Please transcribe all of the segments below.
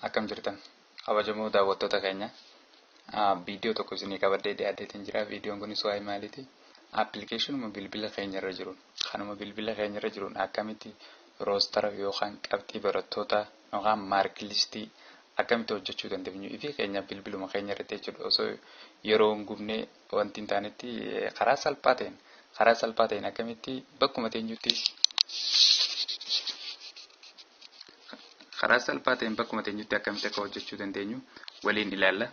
Akkam jirtan kabajamoo daawwattoota keenya, viidiyoo tokko isinii qabadhee dhiyaadheetiin jira. Viidiyoon kunis waa'ee maaliiti? Appilikeeshinuma bilbila keenya irra jiruun, kanuma bilbila keenya irra jiruun akkamitti roster yookaan qabxii barattootaa yookaan mark listii akkamitti hojjechuu dandeenyu fi keenya bilbiluma keenya irratti jechuudha. Osoo yeroo hin gubnee wanti hin taanetti karaa salphaa ta'een akkamitti bakkuma teenyutti, karaa salphaa ta'een bakkuma teenyutti akkamitti akka hojjechuu dandeenyu waliin ilaalla.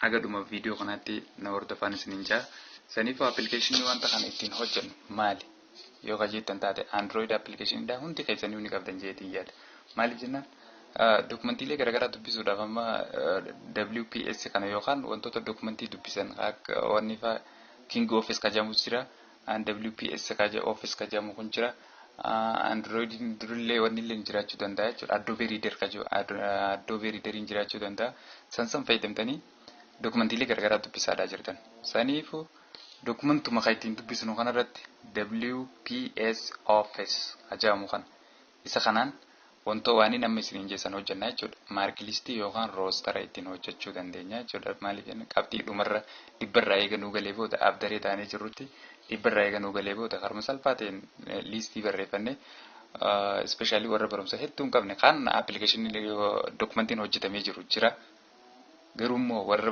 Haga dhuma viidiyoo kanaatti na hordofaan isiniin jaa. Saniifuu appilikeeshinii wanta kana ittiin hojjennu maali? Yoo kajeettan taate, Android appilikeeshiniidha, hundi keessanii ni qabdan jeetiin yaada. Maaliif jennaan, dokumantiilee garaagaraa dubbisuudhaaf amma WPS kana yookaan wantoota dokumentii dubbisan akka wanni fa'aa King Office kajamus jira. WPS kaja Office kajamu kun jira. Android durillee wanni illee jiraachuu danda'a jechuudha. Adobe Reader kaju, Adobe Readeriin jiraachuu danda'a. San san fayyadamtanii dokumantiilee garaagaraa dubbisaadhaa jirtan. Saniifuu dokumentuma kan ittiin dubbisnu kanarratti WPS Office ajaa'amu kana isa kanaan wantoo waan inni amma isiniin jeessan hojjannaa jechuudha. Mark listii yookaan roster ittiin hojjechuu dandeenya jechuudha. Maaliif jenna, qabxii dhumarra 100rraa eeganuu galee booda, abdaree taanee jirrutti 100rraa eeganuu galee booda, karuma salphaa ta'een liistii barreeffannee, especially warra barumsa hedduu hin qabne kan appilikeeshinii dokumentiin hojjetamee jiru jira. Garuu immoo warra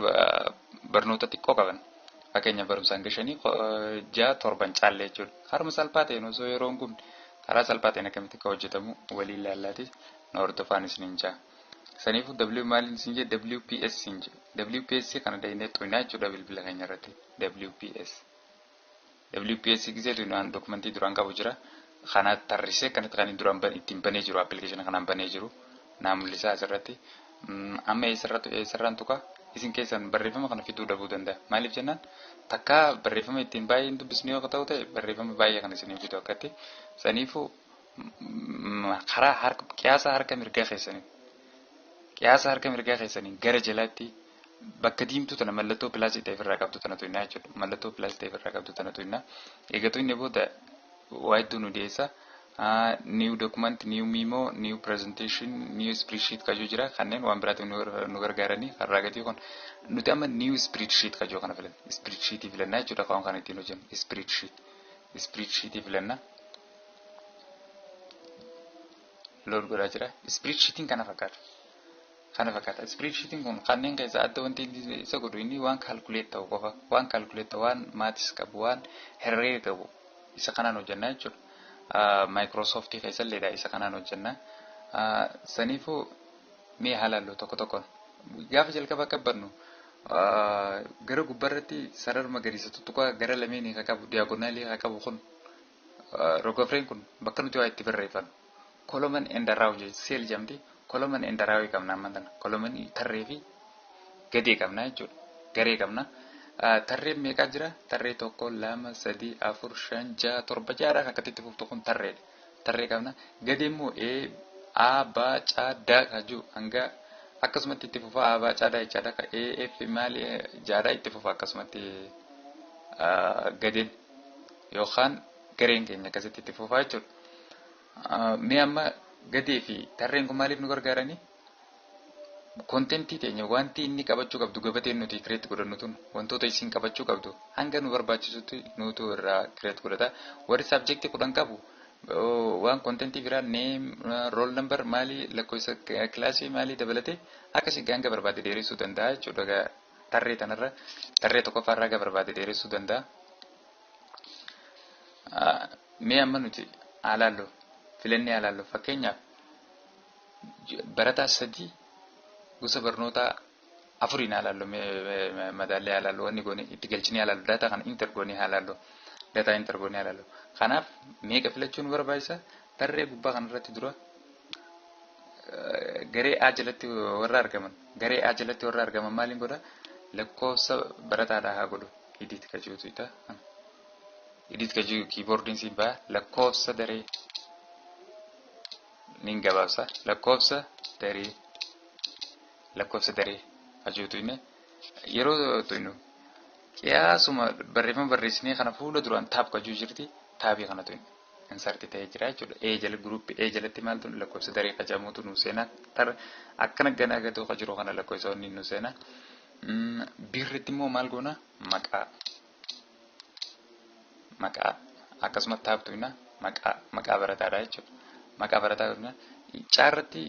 barnoota xiqqoo qaban, fakkeenya barumsaan gashanii 6 7 caalle jechuudha. Karuma salphaa ta'een osoo yeroo hin gubne karaa salphaa ta'een akkamitti akka hojjetamu waliin ilaallaati na hordofaan isiniin jaa. Saniifuu W maaliin isin jedhe? WPS isin jedhe. WPS kana daynee xuyinaa jechuudha bilbila keenya irratti. WPS. WPS gisee xuyinaan dokumentii duraan qabu jira. Kana tarrisee kanatti kan duraan ittiin banee jiru, appilikeeshina kanaan banee jiru naa mul'isaa asirratti. Amma eessarraan tuqa? Isin keessan barreeffama kana fiduu dhabuu danda'a. Maaliif jennaan, takkaa barreeffama ittiin baay'ee hin dubbisne yoo ta'u ta'e, barreeffama baay'ee kan isin fidu akkatti. Saniifuu karaa harka qiyaasa harka mirgaa keessanii, qiyaasa harka mirgaa keessanii gara jalaatti bakka diimtuu tana, mallattoo plusii ta'e ofirraa qabdu tana tuqnaa jechuudha. Mallattoo plusii ta'e ofirraa qabdu tana tuqnaa. Egaa tuqne booda waa hedduu nu dhiyeessa. New document, new memo, new presentation, new spreadsheet kajuu jira. Kanneen waan biraatiif nu gargaaranii karraa gatii kun nuti amma new spreadsheet kajuu kana filanna. Spreadsheetii filannaa jechuudha kan kana ittiin hojjennu. Spreadsheet. Spreadsheetii filanna. Load godhaa jira. Spreadsheetiin kana fakkaata. Kana fakkaata. Spreadsheetiin kun kanneen keessa adda wanti isa godhu inni waan calculate ta'u qofa. Waan calculate ta'u, waan maths qabu, waan herreega qabu isa kanaan hojjennaa jechuudha. Microsoft keessalleedha, isa kanaan hojjennaa. Saniifuu mee haalaallu tokko tokkoon. Gaafa jalqaba akka bannu gara gubbaarratti sarara magariisa tuttuqaa gara lameenii kan qabu, diagonalii kan qabu kun, rogafreen kun bakka nuti waa itti barreeffannu. Column and row cell jedhamti. Column and row qabna amma tana. Column tarree fi gadee qabna jechuudha. Garee qabna. Tarreen meeqaa jira? Tarree tokko, lama, sadii, afur, shan, ja'a, torba, ja'adha kan akkatti itti fuftu kun tarreedha. Tarree qabna. Gadee immoo A, A, B, C, D kan jiru hanga akkasumatti itti fufa. A, B, C, D jechaadha. A, F maali ja'adha itti fufa akkasumatti gadeen yookaan gareen keenya akkasitti itti fufa jechuudha. Mee amma gadee fi tarreen kun maaliif nu gargaaranii? Contentii teenya, wanti inni qabachuu qabdu, gabateen nuti create godhannu tun wantoota isin qabachuu qabdu hanga nu barbaachisutti nutu irraa create godhata. Warri subjectii 10 qabu waan contentii biraa, name, roll number maali, lakkoofsa kilaasii maalii dabalatee akkasii hanga barbaade dheeressuu danda'a jechuudha. Tarree tanarra, tarree tokkoffaarraa hanga barbaade dheeressuu danda'a. Mee amma nuti haalaallu filannee haalaallu, fakkeenyaaf barataa sadii gosa barnootaa afuriin haalaallu, madaallee haalaallu, wanni goone itti galchinee haalaallu, data kana enter goonee haalaallu, data enter goonee haalaallu. Kanaaf meeqa filachuu nu barbaachisa? Tarree gubbaa kanarratti dura garee A jalatti warra argaman, garee A jalatti warra argaman maaliin godha? Lakkoofsa barataadhaa haa godhu. Edit kajuutu ita. Edit kajuu keyboardiin siin ba'a. Lakkoofsa daree nin gabaabsa. Lakkoofsa daree, lakkoofsa daree hajuutu inni yeroo tuynu qiyaasuma barreeffama barreessinee kana fuula duraan tab kajuu jirti, tabii kana tuynu. Insert ta'ee jira jechuudha. E jala, group E jalatti maaltu lakkoofsa daree qacamuutu nu seenaa. Akkana ganaa gatoo ka jiru kana lakkoofsa inni nu seenaa. Birritti immoo maal goona? Maqaa. Maqaa akkasuma tab tuqna, maqaa barataadha jechuudha. Maqaa barataa caarratti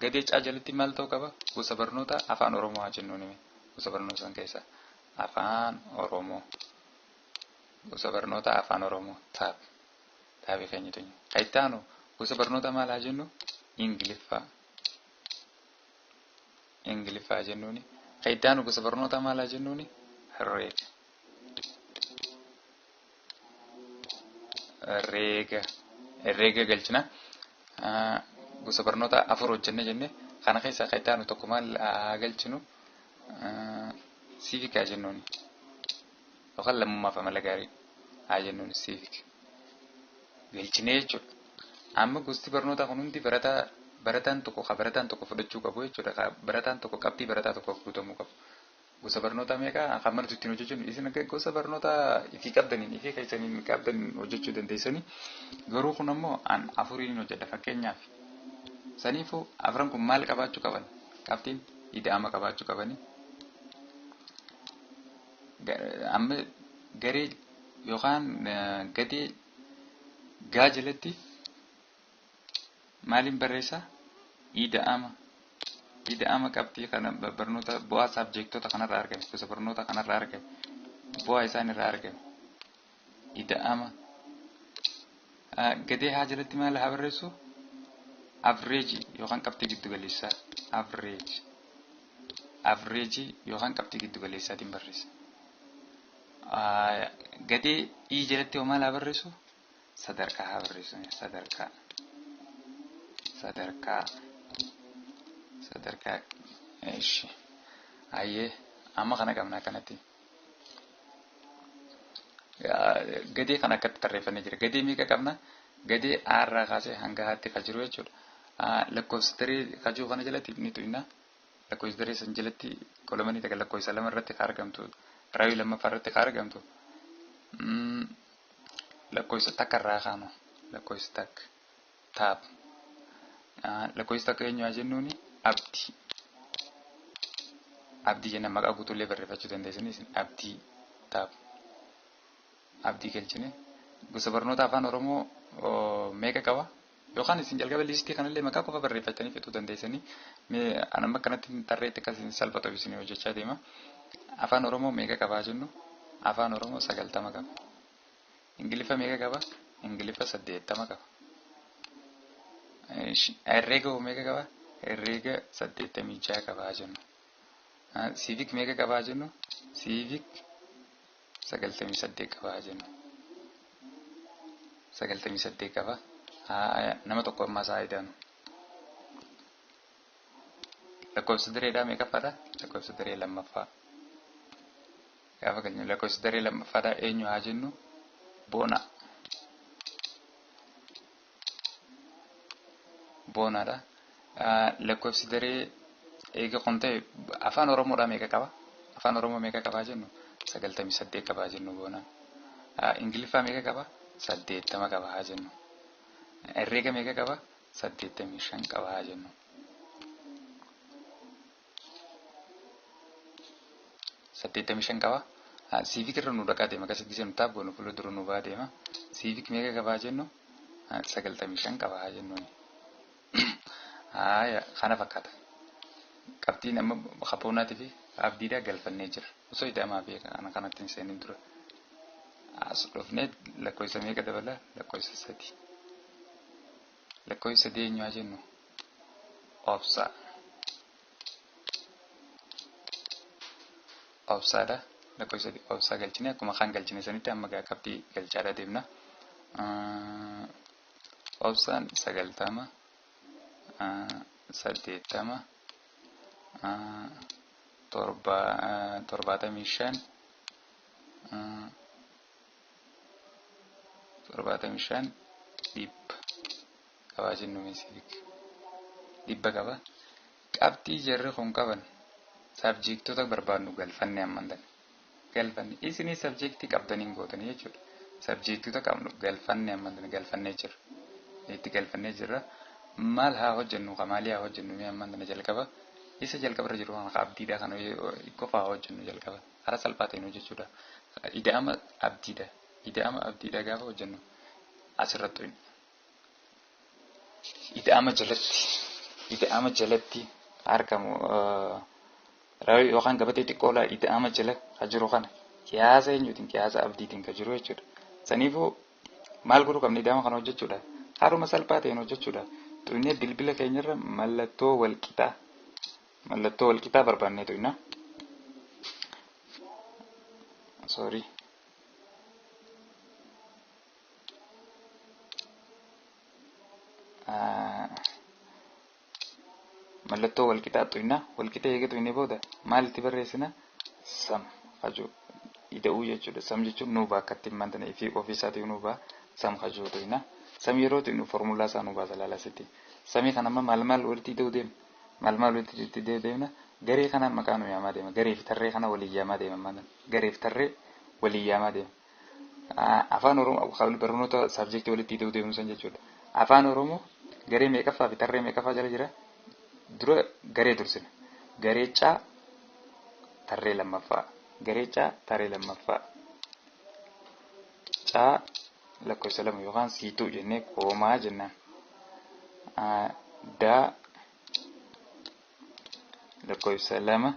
gadee caa jalatti maal ta'uu qaba? Gosa barnoota Afaan Oromoo haa jennuun hime. Gosa barnoota san keessa Afaan Oromoo. Gosa barnoota Afaan Oromoo, tab. Tabii keenya tuqna. Kan itti aanu gosa barnoota maal haa jennu? Ingiliffaa. Ingiliffaa jennuuni. Kan itti aanu gosa barnoota maal haa jennuuni? Herreega. Herreega. Herreega galchina. Gosa barnoota afur hojjenne jenne, kana keessaa kan itti aanu tokko maal haa galchinu? Civic haa jennuuni. Yookaan lammummaaf amala gaarii haa jennuuni, civic. Galchinee jechuudha. Amma gosti barnootaa kun hundi barataan tokko ka barataan tokko fudhachuu qabu jechuudha. Ka barataan tokko qabxii barataa tokkoof guutamuu qabu. Gosa barnootaa meeqa kan manatu ittiin hojjechuun isin akka gosa barnootaa ifii qabdaniin, ifii keessaniin qabdaniin hojjechuu dandeessanii, garuu kun ammoo an afuriin hojjedha fakkeenyaaf. Saniifuu afran kun maal qabaachuu qaban? Qabxiin ida'ama qabaachuu qabanii. Amma garee yookaan gadee gaa jalatti maaliin barreessaa? Ida'ama. Ida'ama qabxii kana barnoota bu'aa subjectoota kanarraa argame, gosa barnoota kanarraa argame, bu'aa isaan irraa argame. Ida'ama. Gadee haa jalatti maal haa barreessu? Average yookaan qabxii giddu galeessaa. Average. Average yookaan qabxii giddu galeessaatiin barreessa. Gadee ii jalatti hoo maal haa barreessu? Sadarkaa haa barreessu. Sadarkaa. Sadarkaa. Sadarkaa. Ishi. Ayyee, amma kana qabna akkanatti. Gadee kana akkatti tarreeffannee jira. Gadee meeqa qabna? Gadee A irraa kaasee hanga H'tti kan jiru jechuudha. Lakkoofsa daree kan jiru kana jalatti ni tuqna. Lakkoofsa daree san jalatti columnii takka lakkoofsa lama irratti kan argamtu, rowii lammaffaa irratti kan argamtu. Lakkoofsa takka irraa kaanu, lakkoofsa takka, tab. Lakkoofsa takka eenyu haa jennuuni? Abdii. Abdii jenna, maqaa guutuullee barreeffachuu dandeessanii isin. Abdii, tab. Abdii galchine. Gosa barnoota Afaan Oromoo meeqa qaba? Yookaan isin jalqaba listii kanallee maqaa qofa barreeffatanii fixuu dandeessanii. Mee anamma akkanatti tarreetti akkasiin salphatuuf isin hojjechaa deema. Afaan Oromoo meeqa qabaa jennu? Afaan Oromoo 90 qaba. Ingiliffa meeqa qaba? Ingiliffa 80 qaba. Herreega hoo meeqa qaba? Herreega 86 qabaa jennu. Civic meeqa qabaa jennu? Civic 98 qabaa jennu. 98 qaba. Nama tokko ammaa isaa idaanu. Lakkoofsa dareedhaa meeqaffaadha? Lakkoofsa daree lammaffaa. Gaafa galchinu lakkoofsa daree lammaffaadhaa eenyu haa jennu? Boona. Boonaadha. Lakkoofsi daree eega kun ta'e Afaan Oromoodhaa meeqa qaba? Afaan Oromoo meeqa qabaa jennu? 98 qabaa jennu boonaan. Ingiliffaa meeqa qaba? 80 qaba haa jennu. Herreega meeqa qaba? 85 qaba haa jennu. 85 qaba. Civic irra nu dhaqaa deema. Akkasitti gisee nu tab goonu fuula dura nu baa deema. Civic meeqa qabaa jennu? 95 qaba haa jennuuni. Haaya, kana fakkaata. Qabxiin amma kapoonaatii fi abdiidhaa galfannee jira. Osoo ida'amaa fi kana kanatti hin seenin dura. As dhufnee lakkoofsa meeqa dabala? Lakkoofsa sadi. Lakkoofsa sadii eenyu haa jennu? Obsaa. Obsaadha. Lakkoofsa sadii obsaa galchine, akkuma kan galchine sanitti amma gaa qabxii galchaadha deemna. Obsaan 90, 80, 75, 75, 100 qabaa jennu, civic 100 qaba. Qabxii jarri kun qaban subjectoota barbaadnu galfanne amman tana. Galfanne, isinii subjectii qabdaniin gootanii jechuudha. Sabjeektoota qabnu galfanne amma galfannee jirra. Itti galfannee jirra. Maal haa hojjennu? Maalii haa hojjennu? Mee amma kana jalqaba. Isa jalqabarra jiru kana abdiidha kana qofa haa hojjennu jalqaba. Karaa salphaa ta'een hojjechuudha. Ida'ama abdiidha. Ida'ama abdiidha gaafa hojjennu asirratti ida'ama jalatti ida'ama jalatti argamu yookaan gabatee xiqqoodha ida'ama jala kan jiru kana qiyaasa eenyuutiin qiyaasa abdiitiin kan jiru jechuudha. Saniifuu maal godhuu qabna ida'ama kana hojjechuudha. Haruma salphaa ta'een hojjechuudha. Xunnee bilbila keenyarra mallattoo walqixaa barbaannee xunna. Sorry. Mallattoo walqixaa xunna. Walqixa eega xunnee booda maal itti barreessina? Sam hajuu ida'uu jechuudha. Sam jechuun nuu ba'a akkatti himantana ifii ofiisaatii nuu ba'a. Sam hajuu xunna. Sam yeroo xunnu foormulaa isaa nuu baasa laalasitti. Samii kana amma maal maal walitti ida'uu deemna? Maal maal walitti ida'uu deemna? Garee kanaan maqaa nu yaamaa deema. Garee fi tarree kana waliin yaamaa deema. Garee fi tarree waliin yaamaa deema. Afaan Oromoo barnoota saabjektii walitti ida'uu deemu san jechuudha. Afaan Oromoo garee meeqaffaa fi tarree meeqaffaa jala jira? Dura garee dursina. Garee caa tarree lammaffaa. Garee caa tarree lammaffaa. Caa lakkoofsa 2 yookaan siituu jennee koomaa jennaan. Daa lakkoofsa 2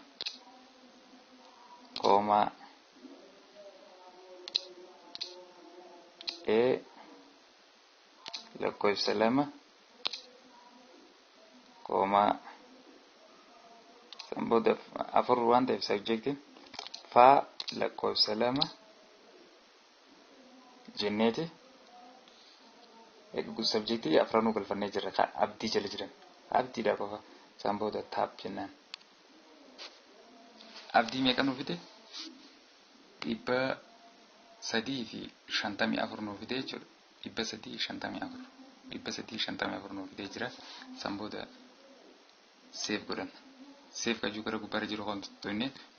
koomaa E lakkoofsa 2 koomaa san booda 4 waan ta'eef sabjektiin faa lakkoofsa 2 jenneeti sabjektii afranuu galfannee jirra. Abdii jala jiran abdiidha qofa. San booda taap jennaan. Abdii meeqa nuu fide? 354 nuu fide jechuudha. 354 354 nuu fidee jira. San booda seef godhanna. Seef kajuu gara gubbaarra jiru kan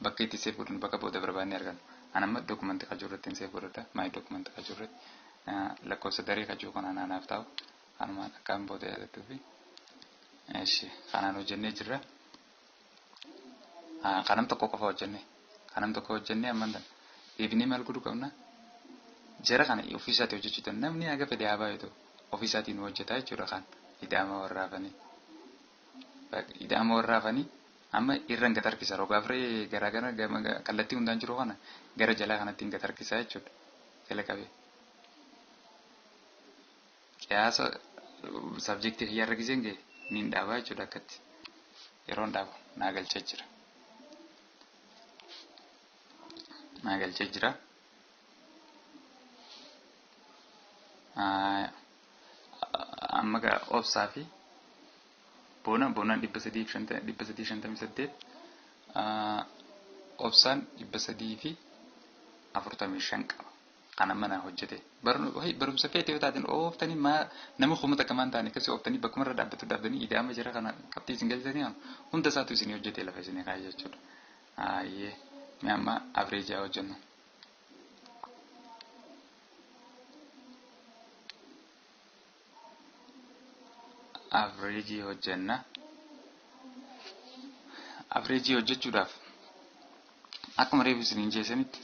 bakka itti seef godhannu bakka booda barbaannee argannu. Ani amma dokumentii kajuu irratti seef godhadha. Maayi dokumentii kajuu irratti lakkoofsa daree kajuu kana naaf taa'u. Kanumaan akkaan booda yaadattuu fi kanaan hojjennee jirra. Kanam tokko qofa hojjenne. Kanam tokko hojjennee amman tan deebinee maal godhuu qabna? Jara kana ofiisaatii hojjechuu danda'u. Namni haga fedhe haa baay'atu ofiisaatiin hojjetaa jechuudha kan ida'ama warraafanii. Ida'ama warraafanii amma irra gad harkisa. Roga afree garaagara kallattii hundaan jiru kana gara jalaa kanatti gad harkisa jechuudha. Jala qabee. Qiyaasa sabjektii xiyyaarra giseen ga'e niin dhaabaa jechuudha akkatti. Yeroon dhaabu naa galchee jira. Naa galchee jira. Amma obsaa fi boona boonaan 358 obsaan 345 qaba. Kan amma naa hojjete. Barumsa feete yoo taateen ooftanii nama kuma takka maan taane akkasii ooftanii bakkuma irra dhaabbatu dhaabdanii ida'ama jira kana qabxii isin galchitanii hunda isaatu isin hojjete lafa isin kaa'e jechuudha. Ayyee mee amma avreejii haa hojjennu. Avreejii hojjenna. Avreejii hojjechuudhaaf akkuma reefu isiniin jeesanitti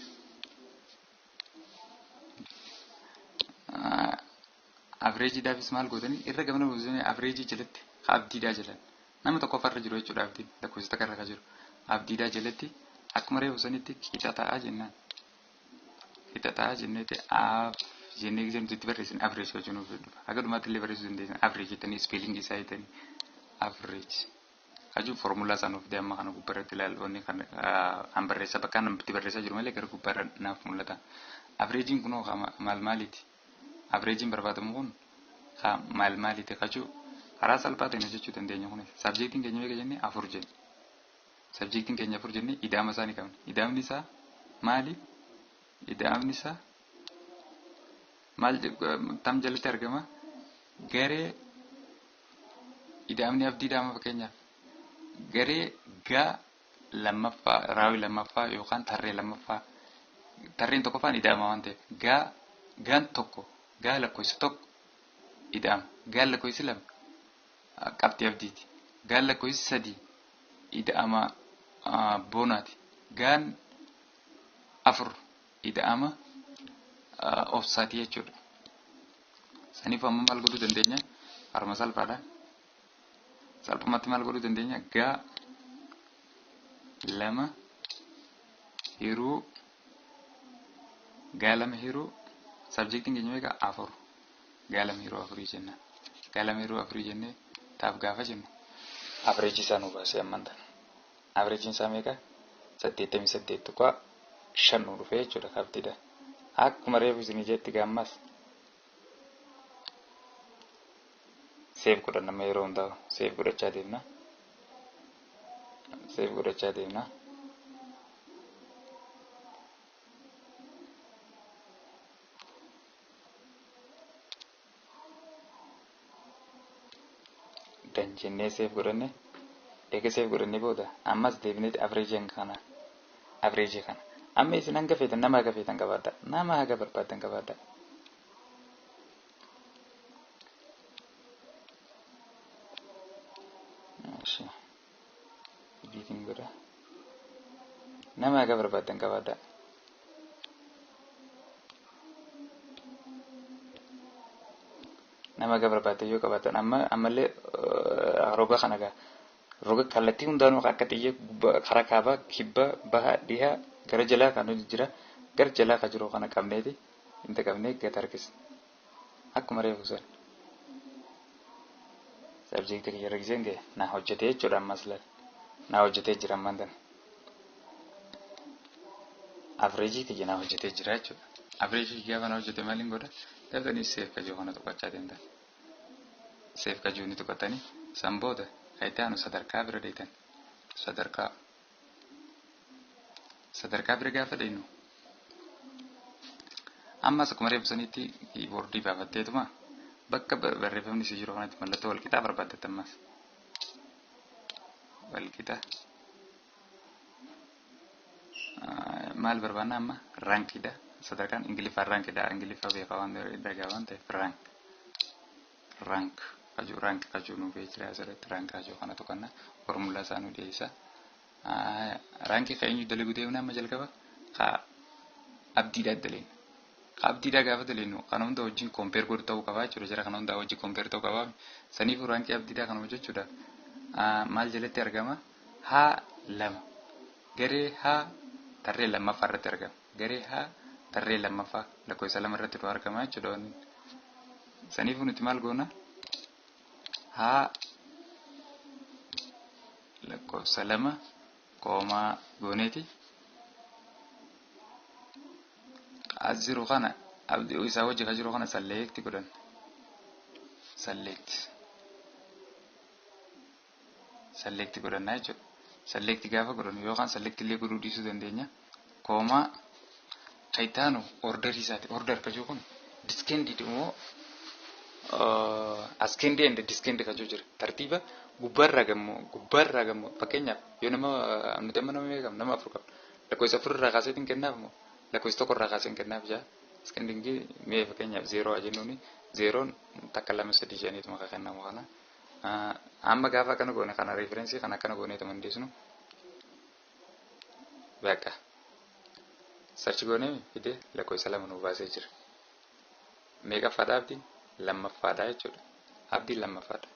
avreejiidhaafis maal gootanii irra gamana buusanii avreejii jalatti abdiidhaa jalan nama tokkoffaarra jiru jechuudha abdiin lakkoofsa takka irra jiru abdiidhaa jalatti akkuma reefu sanitti qixa ta'aa jennaan. Qixa ta'aa jenneeti af jennee gisee nuti itti barreessine avreejii hojii nuuf dhufa. Haga dhumaatti illee barreessuu dandeessan avreejii jettanii ispeelingii isaa jettanii avreejii. Kajuu foormulaa isaa nuuf amma kana gubbaarratti ilaalu kan barreessa bakka itti barreessaa jiru malee gara gubbaarra naaf mul'ata. Avreejiin kunoo maal maaliiti? Avreejiin barbaadamu kun maal maaliiti? Kajuu karaa salphaa ta'een hojjechuu dandeenya kunis. Sabjektiin keenya meeqa jennee 4 jenne. Sabjektiin keenya 4 jennee ida'ama isaa ni qabna. Ida'amni isaa maali? Ida'amni isaa maal tam jalatti argama? Garee ida'amni abdii ida'ama fakkeenyaaf garee gaa lammaffaa raawwii lammaffaa yookaan tarree lammaffaa tarreen tokkoffaan ida'ama waan ta'eef gaa Gaan tokko gaa lakkoofsa tokko ida'ama. Gaan lakkoofsi lama qabxii abdiiti. Gaan lakkoofsi sadii ida'ama boonaati. Gaan afur ida'ama obsaati jechuudha. Saniif amma maal godhuu dandeenya? Harma salphaadhaan. Salphumatti maal godhuu dandeenya? Gaa lama hiruu gaa lama hiruu subjectiin keenya meeqa? Afur. Gaa lama hiruu afurii jenna. Gaa lama hiruu afurii jennee taaf gaafa jennu average isaa nu baasee amman tana. Averageiin isaa meeqa? 88.5 nu dhufee jechuudha qabxiidha. Akkuma reefu isinii jetti gaammas save godhan nama yeroo hundaa save godhachaa deemna. Save godhachaa deemna. Done jennee save godhanne. Eega save godhannee booda ammas deebineeti average kana amma isin hanga feetan nama haga feetan qabaadha, nama haga barbaaddan qabaadha. Eshi editing godha, nama haga barbaaddan qabaadha. Nama haga barbaaddan yoo qabaatan amma ammallee roga kana gaa roga kallattii hundaanuu akka xiyya karaa kaabaa, kibba, baha, dhiha, gara jalaa kan jira, gara jalaa kan jiru kana qabneeti inta qabnee gad harkisna. Akkuma reefu san subjectii kiyya irra giseen ga'e naa hojjetee jechuudha. Ammas laal, naa hojjetee jira. Ammaan tana average kiyya naa hojjetee jira jechuudha. Average kiyya gaafa naa hojjete maaliin godha? Daftanii save kajoo kana tuqachaa deemtan. Save kajoo ni tuqatanii san booda kan itti aanu sadarkaa bira deetan. Sadarkaa bira gaafa deemnu ammas akkuma reefu sanitti keyboardii baafatteetuma bakka barreeffamni si jiru kanatti mallattoo walqixaa barbaaddatta. Ammas walqixa maal barbaanna? Amma rankiidha. Sadarkaan Ingiliffaan rankiidha. Ingiliffaa beekaa waan dhagaa waan ta'eef rank kajuu, rank kajuu nu jira asirratti. Rank kajuu kana tuqanna, formulaa isaa nu dhiyeessa. Rankii ka eenyu dalaguu deemna? Amma jalqaba ka abdiidhaa daleena. Ka abdiidhaa gaafa daleenu kana hunda wajjin compare godhu ta'uu qabaa jechuudha. Jara kana hunda wajjin compare ta'uu qabaa. Saniifuu rankii abdiidhaa kana hojjechuudhaaf maal jalatti argama? Haa lama garee haa tarree lammaffaa irratti argama. Garee haa tarree lammaffaa lakkoofsa lama irratti nu argama jechuudha. Saniifuu nuti maal goona? Haa lakkoofsa lama comma gooneeti as jiru kana isaa wajji ka jiru kana select godhan. Select godhannaa jechuudha. Select gaafa godhannu yookaan select illee godhuu dhiisuu dandeenya. Comma kan itti aanu orderii isaati. Order ka jiru kun descending immoo ascending and descending ka jiru jira. Tartiiba gubbaarraa gammoo gubbaarraa gammoo. Fakkeenyaaf yoo nama nuti amma nama meeqa qabna? Nama afur qabna. Lakkoofsa afur irraa kaaseetiin kennaaf moo lakkoofsa tokko irraa kaaseen kennaaf jaa? Ascending mee fakkeenyaaf zeeroo haa jennuuni. Zeeroon takka, lama, sadii shaniituma ka kennamu kana. Amma gaafa akkana goone kana reference kana akkana gooneetuma hundeessinu bakka search goonee fidee lakkoofsa lama nu baasee jira. Meeqaffaadha abdiin? Lammaffaadha jechuudha. Abdiin lammaffaadha.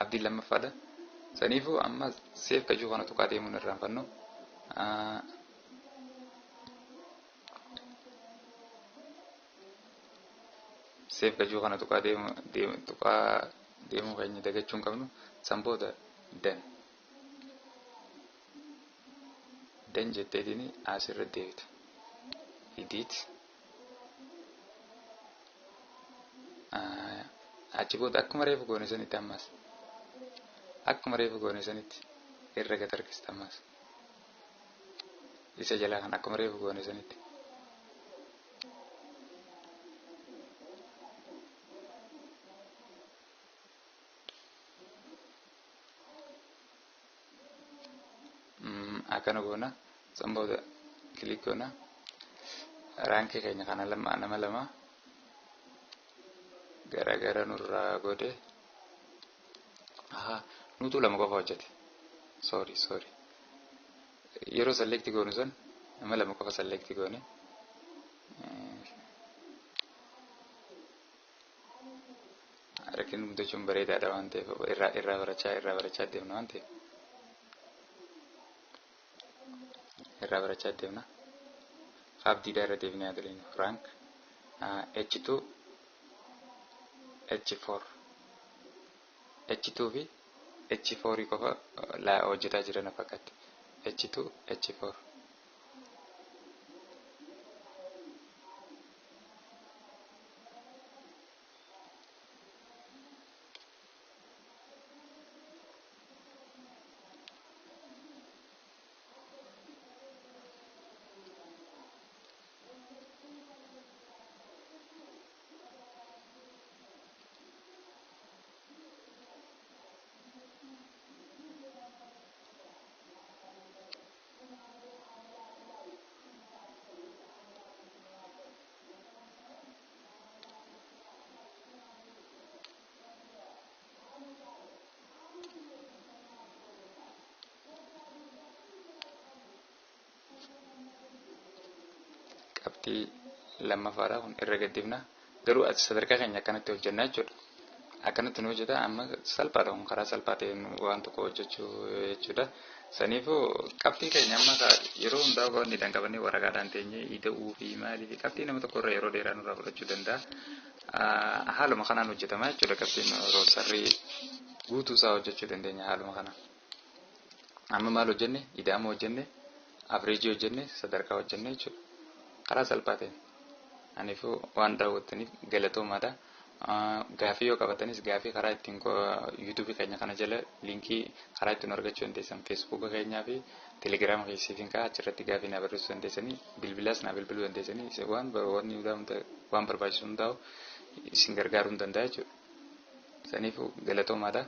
Abdiin lammaffaadha. Saniifuu amma save kajuu kana tuqaa deemuun irraanfannu. Save kajuu kana tuqaa deemu tuqaa deemuu keenya dagachuu hin qabnu. San booda done. Done jetteetiin asirra deebita. Edit. Achi booda akkuma reefu goone sanitti ammas akkuma reefu goone sanitti irra gad harkista. Ammas isa jalaa kan akkuma reefu goone sanitti. Akkana goona. San booda click goona. Rankii keenya kana lama nama lama Garagara nurraa godhe. Ahaa, nutu lama qofa hojjete. Sorry, sorry. Yeroo select goonu san nama lama qofa select goone. Rakkinni guddachuun bareedaadha waan ta'eef irraa barachaa deemna waan ta'eef. Irraa barachaa deemna. Abdiidhaa irra deebinee haa dalinu. Rank H2, H4, H2 fi H4 qofa hojjetaa jiran fakkaatti. H2, H4. Qabxii lammaffaadha kun, irra gaddifna. Garuu sadarkaa keenya akkanatti hojjennaa jechuudha. Akkanatti nu hojjeta. Amma salphaadha kun, karaa salphaa ta'een waan tokko hojjechuu jechuudha. Saniifuu qabxii keenya amma yeroo hundaa wanni qabannee waraqaadhaan teenyee ida'uu fi maalii fi qabxii nama tokko irra yeroo dheeraa nurraa fudhachuu danda'a. Haaluma kanaan hojjetama jechuudha. Qabxiin roosarrii guutuu isaa hojjechuu dandeenya haaluma kanaan. Amma maal hojjenne? Ida'ama hojjenne, average hojjenne, sadarkaa hojjenne jechuudha. Karaa salphaa ta'een. Aniifuu waan daawwattaniif galatoomaadha. Gaafii yoo qabatanis gaafii karaa ittiin YouTube keenya kana jala link karaa ittiin argachuu dandeessan, Facebook keenyaa fi Telegram keessiif hin ka'a. Achirratti gaafii naa barreessuu dandeessanii, bilbilaas naa bilbiluu dandeessanii, waan wanni waan barbaachisu hundaa'u isin gargaaruu hin danda'a jechuudha. Saniifuu galatoomaadha.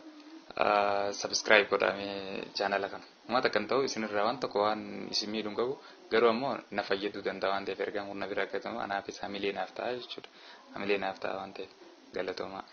Subscribe godhamee channel kana. Uummata kan ta'u isinirraa waan tokko waan isin miidhuu hin qabu, garuu ammoo na fayyaduu danda'a waan ta'eef, ergaan kun na bira akka ta'u anaafis hamilee naaf ta'a jechuudha. Hamilee naaf ta'a waan ta'eef galatoomaa.